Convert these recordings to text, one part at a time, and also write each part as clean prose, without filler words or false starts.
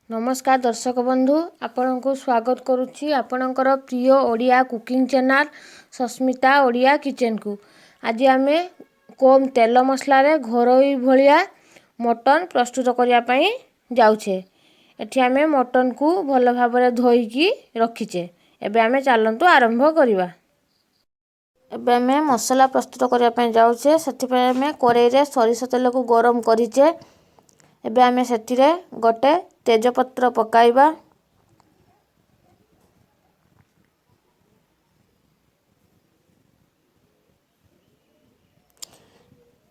ନମସ୍କାର ଦର୍ଶକ ବନ୍ଧୁ, ଆପଣଙ୍କୁ ସ୍ୱାଗତ କରୁଛି ଆପଣଙ୍କର ପ୍ରିୟ ଓଡ଼ିଆ କୁକିଂ ଚ୍ୟାନେଲ୍ ସସ୍ମିତା ଓଡ଼ିଆ କିଚେନ୍କୁ। ଆଜି ଆମେ କମ୍ ତେଲ ମସଲାରେ ଘରୋଇ ଭଳିଆ ମଟନ୍ ପ୍ରସ୍ତୁତ କରିବା ପାଇଁ ଯାଉଛେ। ଏଠି ଆମେ ମଟନ୍କୁ ଭଲ ଭାବରେ ଧୋଇକି ରଖିଛେ। ଏବେ ଆମେ ଚାଲନ୍ତୁ ଆରମ୍ଭ କରିବା। ଏବେ ଆମେ ମସଲା ପ୍ରସ୍ତୁତ କରିବା ପାଇଁ ଯାଉଛେ। ସେଥିପାଇଁ ଆମେ କରେଇରେ ସୋରିଷ ତେଲକୁ ଗରମ କରିଛେ। ଏବେ ଆମେ ସେଥିରେ ଗୋଟେ ତେଜପତ୍ର ପକାଇବା।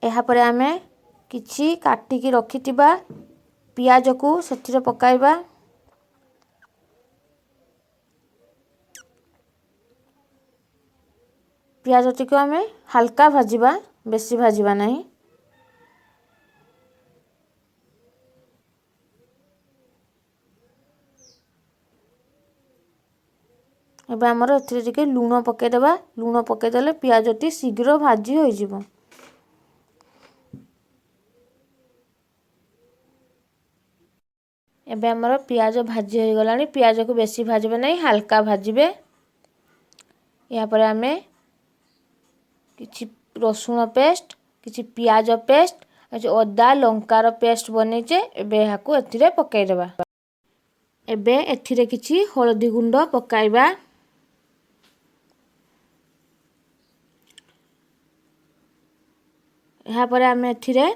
ଏହାପରେ ଆମେ କିଛି କାଟିକି ରଖିଥିବା ପିଆଜକୁ ସେଥିରେ ପକାଇବା। ପିଆଜଟିକୁ ଆମେ ହାଲକା ଭାଜିବା, ବେଶୀ ଭାଜିବା ନାହିଁ। ଏବେ ଆମର ଏଥିରେ ଟିକେ ଲୁଣ ପକାଇଦେବା। ଲୁଣ ପକାଇଦେଲେ ପିଆଜଟି ଶୀଘ୍ର ଭାଜି ହୋଇଯିବ। ଏବେ ଆମର ପିଆଜ ଭାଜି ହୋଇଗଲାଣି। ପିଆଜକୁ ବେଶୀ ଭାଜିବେ ନାହିଁ, ହାଲକା ଭାଜିବେ। ଏହାପରେ ଆମେ କିଛି ରସୁଣ ପେଷ୍ଟ, କିଛି ପିଆଜ ପେଷ୍ଟ, ଅଦା ଲଙ୍କାର ପେଷ୍ଟ ବନେଇଛେ। ଏବେ ଏହାକୁ ଏଥିରେ ପକାଇଦେବା। ଏବେ ଏଥିରେ କିଛି ହଳଦୀ ଗୁଣ୍ଡ ପକାଇବା। ଏହାପରେ ଆମେ ଏଥିରେ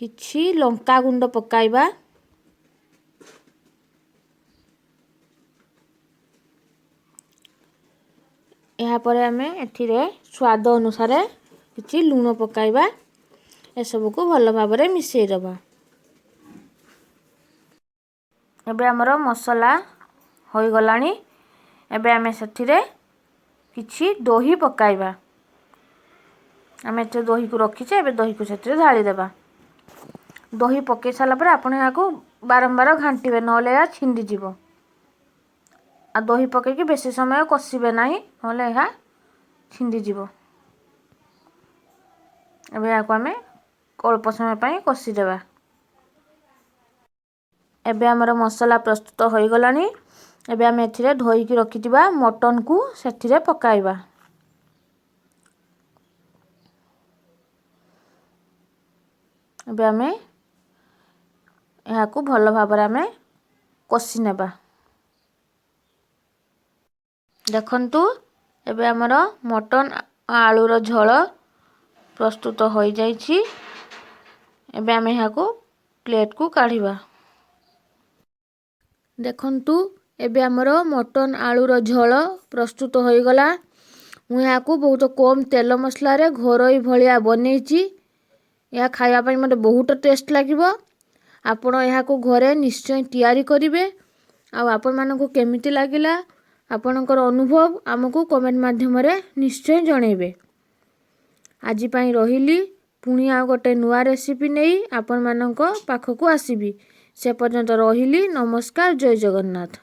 କିଛି ଲଙ୍କା ଗୁଣ୍ଡ ପକାଇବା। ଏହାପରେ ଆମେ ଏଥିରେ ସ୍ୱାଦ ଅନୁସାରେ କିଛି ଲୁଣ ପକାଇବା। ଏସବୁକୁ ଭଲ ଭାବରେ ମିଶାଇଦେବା। ଏବେ ଆମର ମସଲା ହୋଇଗଲାଣି। ଏବେ ଆମେ ସେଥିରେ କିଛି ଦହି ପକାଇବା। ଆମେ ଏଥିରେ ଦହିକୁ ରଖିଛେ, ଏବେ ଦହିକୁ ସେଥିରେ ଢାଳିଦେବା। ଦହି ପକାଇ ସାରିଲା ପରେ ଆପଣ ଏହାକୁ ବାରମ୍ବାର ଘାଣ୍ଟିବେ, ନହେଲେ ଏହା ଛିଣ୍ଡିଯିବ। ଆଉ ଦହି ପକାଇକି ବେଶୀ ସମୟ କଷିବେ ନାହିଁ, ନହେଲେ ଏହା ଛିଣ୍ଡିଯିବ। ଏବେ ଏହାକୁ ଆମେ ଅଳ୍ପ ସମୟ ପାଇଁ କଷିଦେବା। ଏବେ ଆମର ମସଲା ପ୍ରସ୍ତୁତ ହୋଇଗଲାଣି। ଏବେ ଆମେ ଏଥିରେ ଧୋଇକି ରଖିଥିବା ମଟନ୍କୁ ସେଥିରେ ପକାଇବା। ଏବେ ଆମେ ଏହାକୁ ଭଲ ଭାବରେ ଆମେ କଷି ନେବା। ଦେଖନ୍ତୁ, ଏବେ ଆମର ମଟନ୍ ଆଳୁର ଝୋଳ ପ୍ରସ୍ତୁତ ହୋଇଯାଇଛି। ଏବେ ଆମେ ଏହାକୁ ପ୍ଲେଟ୍କୁ କାଢ଼ିବା। ଦେଖନ୍ତୁ, ଏବେ ଆମର ମଟନ୍ ଆଳୁର ଝୋଳ ପ୍ରସ୍ତୁତ ହୋଇଗଲା। ମୁଁ ଏହାକୁ ବହୁତ କମ୍ ତେଲ ମସଲାରେ ଘରୋଇ ଭଳିଆ ବନେଇଛି। ଏହା ଖାଇବା ପାଇଁ ମୋତେ ବହୁତ ଟେଷ୍ଟ ଲାଗିବ। ଆପଣ ଏହାକୁ ଘରେ ନିଶ୍ଚୟ ତିଆରି କରିବେ, ଆଉ ଆପଣମାନଙ୍କୁ କେମିତି ଲାଗିଲା ଆପଣଙ୍କର ଅନୁଭବ ଆମକୁ କମେଣ୍ଟ ମାଧ୍ୟମରେ ନିଶ୍ଚୟ ଜଣାଇବେ। ଆଜି ପାଇଁ ରହିଲି, ପୁଣି ଆଉ ଗୋଟେ ନୂଆ ରେସିପି ନେଇ ଆପଣମାନଙ୍କ ପାଖକୁ ଆସିବି। ସେ ପର୍ଯ୍ୟନ୍ତ ରହିଲି, ନମସ୍କାର, ଜୟ ଜଗନ୍ନାଥ।